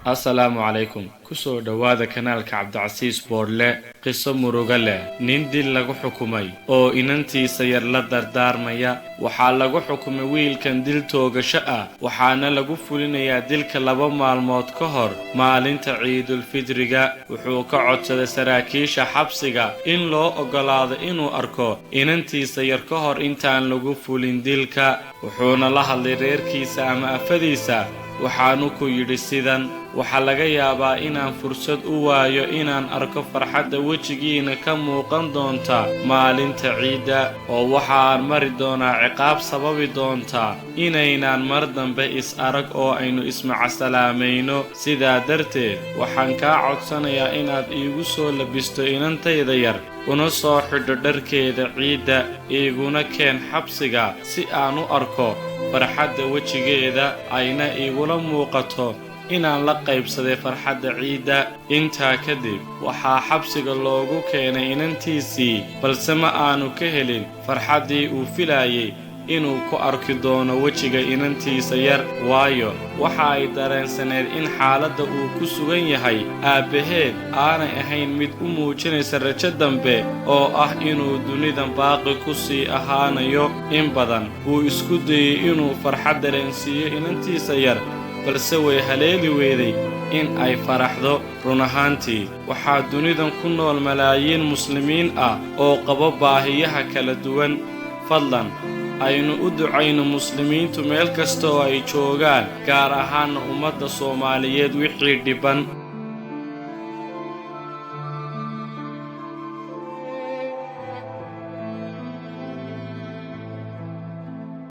Assalaamu calaykum, kusoo dhowaada kanaalka Cabdicasiis Boodhle. Qiso murugo leh, nin dil lagu xukumay oo inantiisa yar la dardaarmaya. Waxaa lagu xukumay wiilkan dil toogasho ah, waxaana lagu fulinayaa dilka 2 maalmood ka hor maalinta Ciidulfidriga. Wuxuu ka codsaday saraakiisha xabsiga in loo oggolaado inuu arko inantiisa yar ka hor intaan lagu fulin dilka. Wuxuuna la hadlay reerkiisa ama afadiisa, waxaanu ku yidhi sidan: "Waxaa laga yaabaa inaan fursad u waayo inaan arko farxadda wejigiina ka muuqan doonta maalinta ciidda, oo waxaan mari doonaa ciqaab sababi doonta inaynaan mar dambe is arag oo aynu ismacasalaamayno. Sidaa darteed waxaan kaa codsanayaa inaad iigu soo labisto inantayda yar, una soo xidho dharkeeda ciidda, iiguna keen xabsiga si aan u arko farxadda wejigeeda, ayna iigula muuqato inaan la qaybsaday farxadda ciidda." Intaa kadib waxaa xabsiga loogu keenay inantiisii, balse ma aanu ka helin farxaddii uu filayay inuu ku arki doono wejiga inantiisa yar, waayo waxa ay dareensaneed in xaaladda uu ku sugan yahay aabbaheed aanay ahayn mid u muujinaysa rajo dambe oo ah inuu dunidan baaqi ku sii ahaanayo. In badan buu isku dayey inuu farxad dareensiiyo inantiisa yar, balse way haleeli weyday in ay faraxdo. Run ahaantii, waxaa dunidan ku nool malaayiin Muslimiin ah oo qabo baahiyaha kala duwan. Fadlan aynu u ducayno Muslimiintu meel kasta oo ay joogaan, gaar ahaana ummadda Soomaaliyeed wixii dhibban.